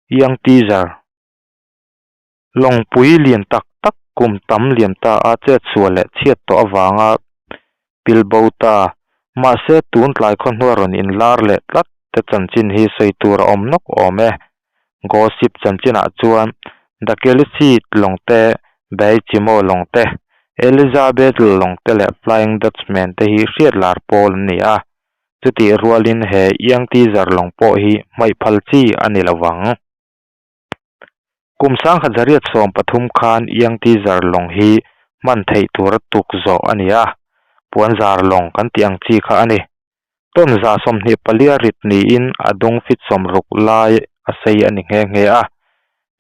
Young Teaser Lawngpui lian tak tak kum tam liam ta a chetsual leh chhiat tawh avanga pil bo ta. Mahse tun tlai khawhnuai rawn inlar leh tlat te chanchin hi sawi tur a awm nawk awm e. Gossip chanchinah chuan Dakelisi lawng te, Baychimo lawng te, Elizabeth lawng te leh Flying Dutchman te hi hriat lar pawl an ni a. Chutih rualin he Young Teaser lawng pawh hi hmaih phal chi a ni lo vang. Kum 1913 khan Yangti zar lawng hi hman theih tura tuk zawh a ni a, puan zar lawng kan tih ang chi kha a ni. Tawn 24 rit niin a dung fit 60 lai a sei a ni nghe nghe a.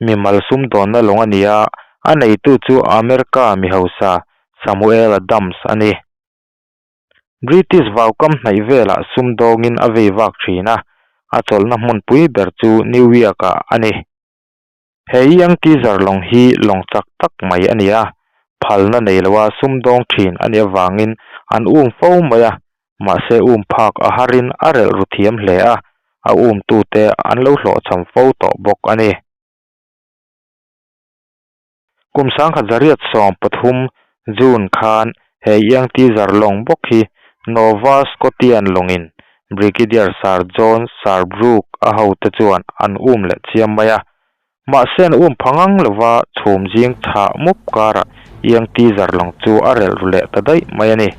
Mimal sumdawnna lawng a ni a, a neitu chu America mi hausa Samuel Adams a ni. British vaukam hnaih velah sumdawngin a vei vak thin a, a chawlhna hmunpui ber chu New York-ah a ni. He Yankee zar lawng hi lawng chak tak mai a ni a, phalna nei loa sumdawng thin a nih avangin an um fo mai a, mahse um phak a harin a relh ru thiam hle a, a umtute an lo hlawhchham fo tawh bawk a ni. Kum 1913 June khan he Yangti zar lawng bawk hi Nova Scotian lawngin Brigadier Sir John Sherbrooke a hote chuan an um leh chiam mai a. Mahse an um pha ngang lova chhum zing chhah mup karah Yangti zar lawng chu a relh ru leh ta daih mai a ni.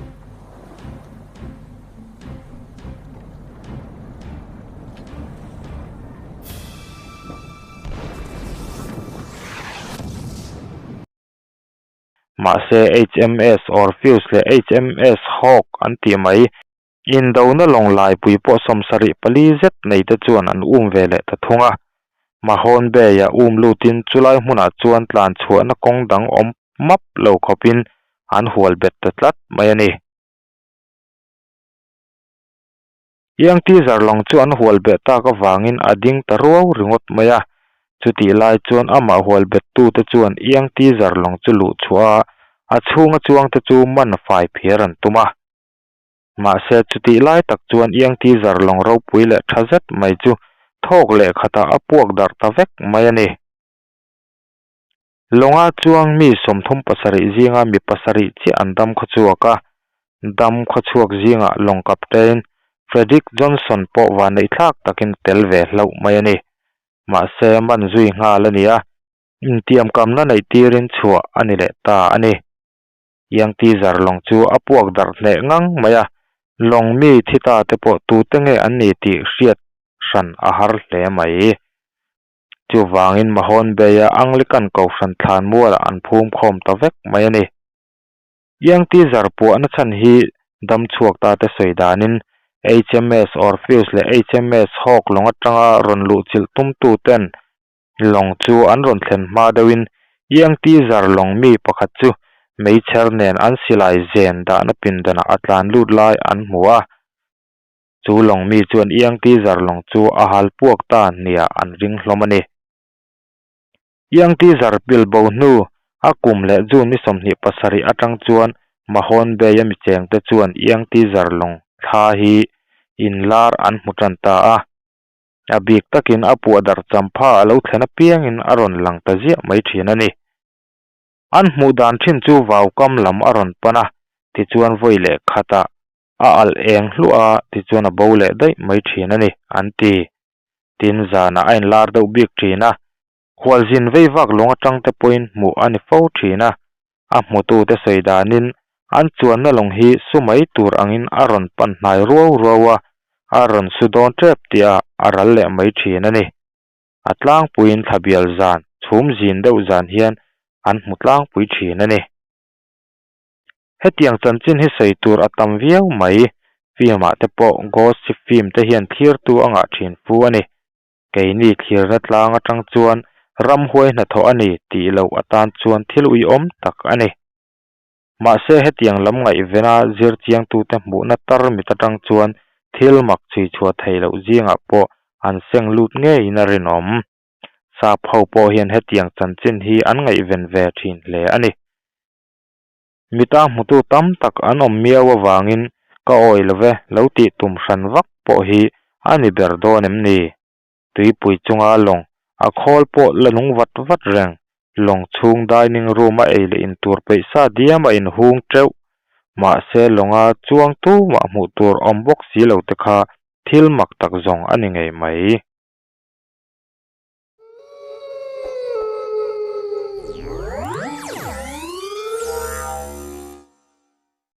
Mahse HMS Orpheus leh HMS Hawk an tih mai. Indona lawng laipui pawh 74 zet nei te chuan an um ve leh ta thung a. Mahon Bay-a um lutin chulai hmunah chuan tlan chhuahna kawng dang awm map lo khawpin an hual bet ta tlat mai a ni. Yangti zar lawng chu an hual beh tak avangin a ding ta ruau ringawt mai a. Chutih lai chuan amah hual bettute chuan Yangti zar lawng chu luh chhuah a, a chhunga chuangte chu man fai phiar an tum a. Mahse chutih lai tak chuan Yangti zar lawng ropui leh tha zet mai chu thawk leh khatah a puak darh ta vek mai a ni. Lawnga chuang mi 37 zinga mi pasarih chiah an dam khawchhuak a, dam khawchhuak zingah lawng captain Frederick Johnson pawh vanneih thlak takin a tel ve hlauh mai a ni. Mahse, man zui nghal a ni a, intiamkamna neih tirin chhuah a ni leh ta a ni. Yangti zar lawng chu a puak darh hneh ngang mai a, lawng mi thi ta te pawh tute nge an ni tih hriat hran a har hle mai. Chuvangin Mahon Bay-a Anglican Kohhran thlan mualah an phum khawm ta vek mai a ni. Yangti zar puahna chhan hi dam chhuak ta te sawi danin HMS Orpheus leh HMS Hawk lawng atanga rawn luh chilh tumtu ten lawng chu an rawn thlen hma deuhin Yangti zar lawng mi pakhat chu meichher nen an silai zen dahna pindanah a tlan lut lai an hmu a. Chu lawng mi chuan Yangti zar lawng chu a hal puak ta nia an ring hlawm a ni. Yangti zar pil bo hnu a kum leh June ni 27 atang chuan Mahon Bay a mi chengte chuan Yangti zar lawng thla hi inlar an hmu tan ta a. A bik takin a puah darh champha a lo thlen apiangin a rawn lang ta ziah mai thin a ni. An hmuh dan thin chu vaukam lam a rawn pan a, tichuan vawi leh khatah a alh eng hluah a tichuan a bo leh daih mai thin a ni, an ti. Tin, zanah a inlar deuh bik thin a, khualzin vei vak lawng atang te pawhin hmuh a ni fo thin a. A hmutute sawi danin an chuanna lawng hi su mai tur angin a rawn pan hnai ruau ruau a, a rawn su dawn tep tih ah a ral leh mai thin a ni. A tlangpuiin thlabial zan, chhum zin deuh zan hian an hmu tlangpui thin a ni. Hetiang chanchin hi sawi tur a tam viau mai, film ah te pawh ghost ship film te hian thlirtu a ngah thin fu a ni. Keini thlirna tlang atang chuan ramhuai hnathawh a ni tih loh atan chuan thil uiawm tak a ni. Mahse hetiang lam ngaihvena zir chiangtute hmuhna tar mit atang chuan thil mak chhui chhuah thei loh zingah pawh an seng lut ngeiin a rinawm. Sap ho pawh hian hetiang chanchin hi an ngaihven ve thin hle a ni. Mita hmutu tam tak an awm miau avangin ka awi lo ve lo tih tum hran vak pawh hi a ni ber dawn em ni? Tuipui chunga lawng A khawl pawh la nung vat vat reng. Lawng chhung dining room a ei leh in tur peih sa diam a inhung teuh. Mahse lawnga chuang tumah hmuh tur awm bawk si lo te kha thil mak tak zawng a ni ngei mai.